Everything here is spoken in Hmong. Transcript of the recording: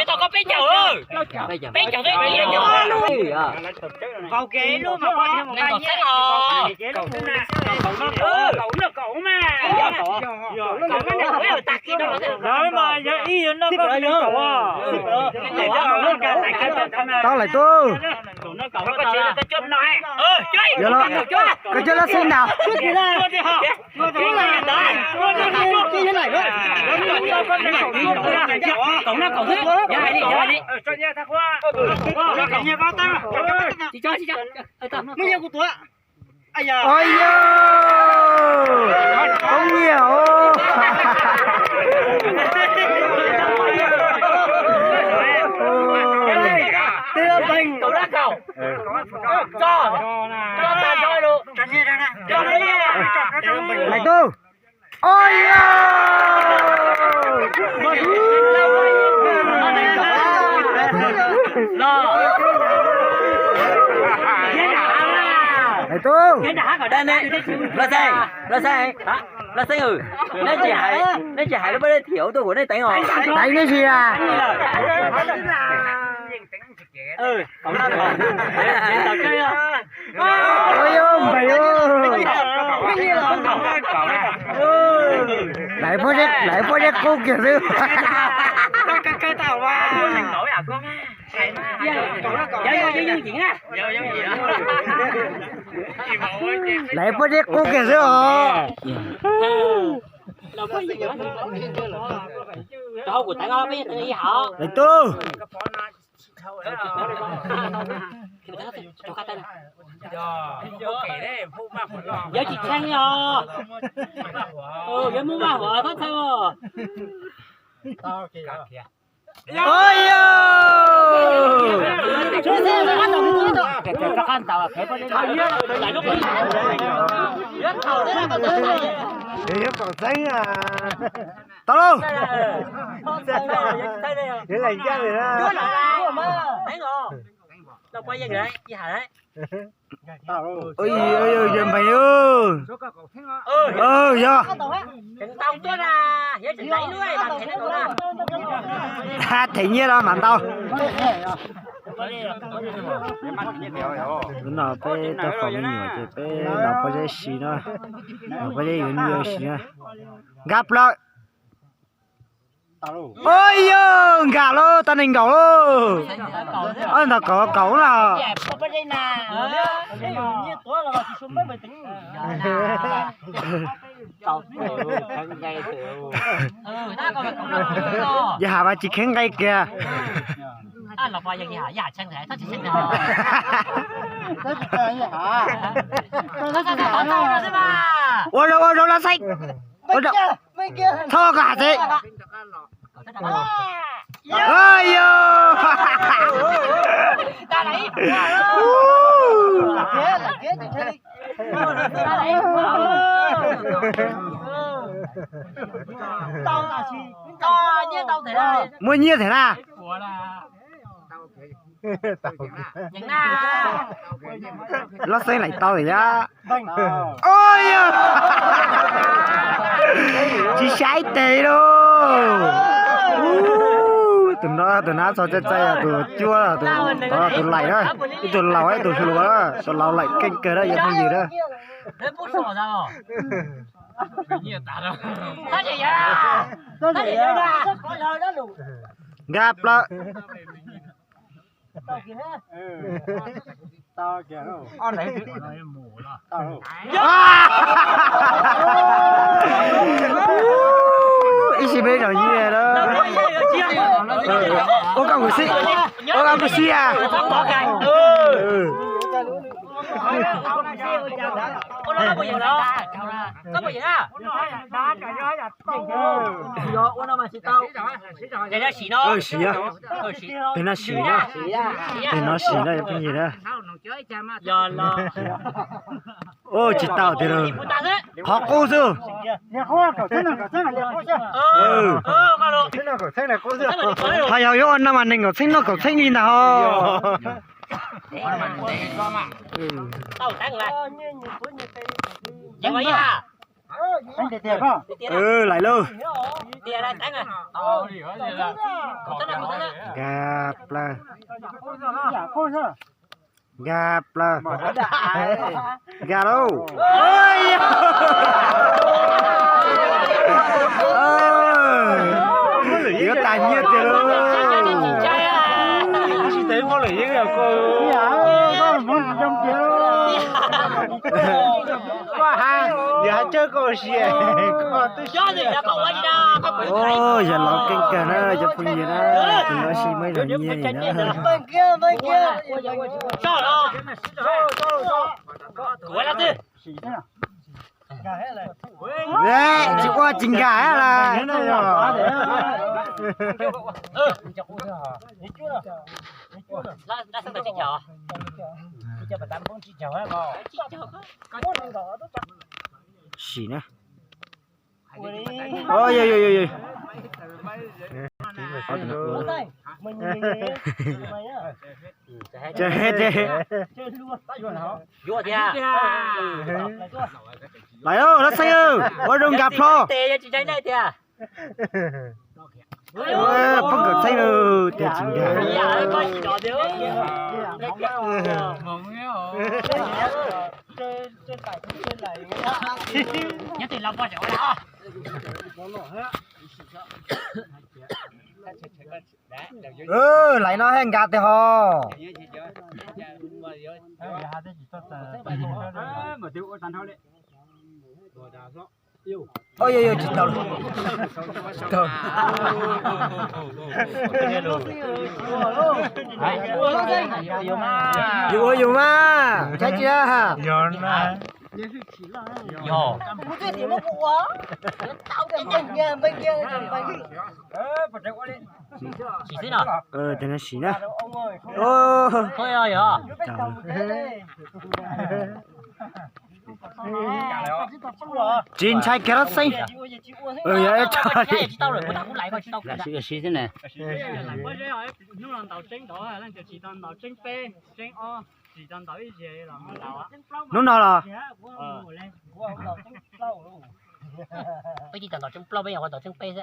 Tau koj peb caug, peb caug, peb caug. Nees nkaum xeeb os. Tau lawm tub. Yog los, koj coj lab xeeb ntag. Ua yog, poob nyiaj os. Lais tub. Ua yog, lais tub. Los xeeb, los xeeb, neb tsis hais lub paj zeb thiab tuaj kuv nej teev os. Teev neb tsis a. Lais pob zeb qub kiag xwb. Lais pob zeb qub kiag xwb os. Lais tub. Yuav tsis tshee os. Yuav muab maj huam txhob txhawj. Tau lauj. Yuav lais ncaj li na. Yog npeeg. Yog. Them nyiaj los mam ntau. Hnub no peb tuaj faus me nyuam ces peb ntaus pob zeb si na. Ntaus pob zeb yuav nyiaj si na. Nkag plaws. Ua yog, nkag lauj, tau nees nkaum lauj. Ob ntawd kaum kaum los. Yog has mas tsis kheev nqe kiag. Ua zoo, ua zoo los xeeb. Txhob koj has xeeb. Yog. Muaj nyiaj thiab na. Los xeeb laim tau thiab. Ua yog, tsis saib tes lauj. Tus no, tus no txog txaij txaij, tus cuab, tus laim na. Ib tug laus ib tug hluas, tus laus laim keej kawg na yog phooj ywg na. Nkag plaws. Ib sij peb zaum nyiaj na. Ua koj kuv xib, ua koj kuv xib a. Sim, tes no sim na, tes no sim na phooj ywg na. Ua tsis tau tiag lauj. Qhov qub xwb. Ho yog yuav ua no mas nees nkaum txheeb noj kaum txheeb li ntag ho. Lais lauj. Nkag plaws. Nkag plaws. Nkag lauj. Yuav tas nyiaj tiag lauj. Yog laus keej kawg na cov phooj ywg na, tus no sis muaj ib zaug nyiaj li na. Tsis ua tsis nkag las. Sim na. Lais, lab xeeb, ua zoo nkag plho. Poob nkawm txheeb lawm tiag tsis nkag. Lais no thiaj nkag tiag ho. Tsis tau. Yus ua yus mas, saib tsis. Sim xwb no. Sim na. Tsis ntshai kiag lab xeeb. Tsis tau lawm, kuv lam kuv lais ko tsis tau. Sim xwb ne. Hnub no los? Peb tsis tau ntaus tseeb plaub, peb yog ua ntaus tseeb peb xwb.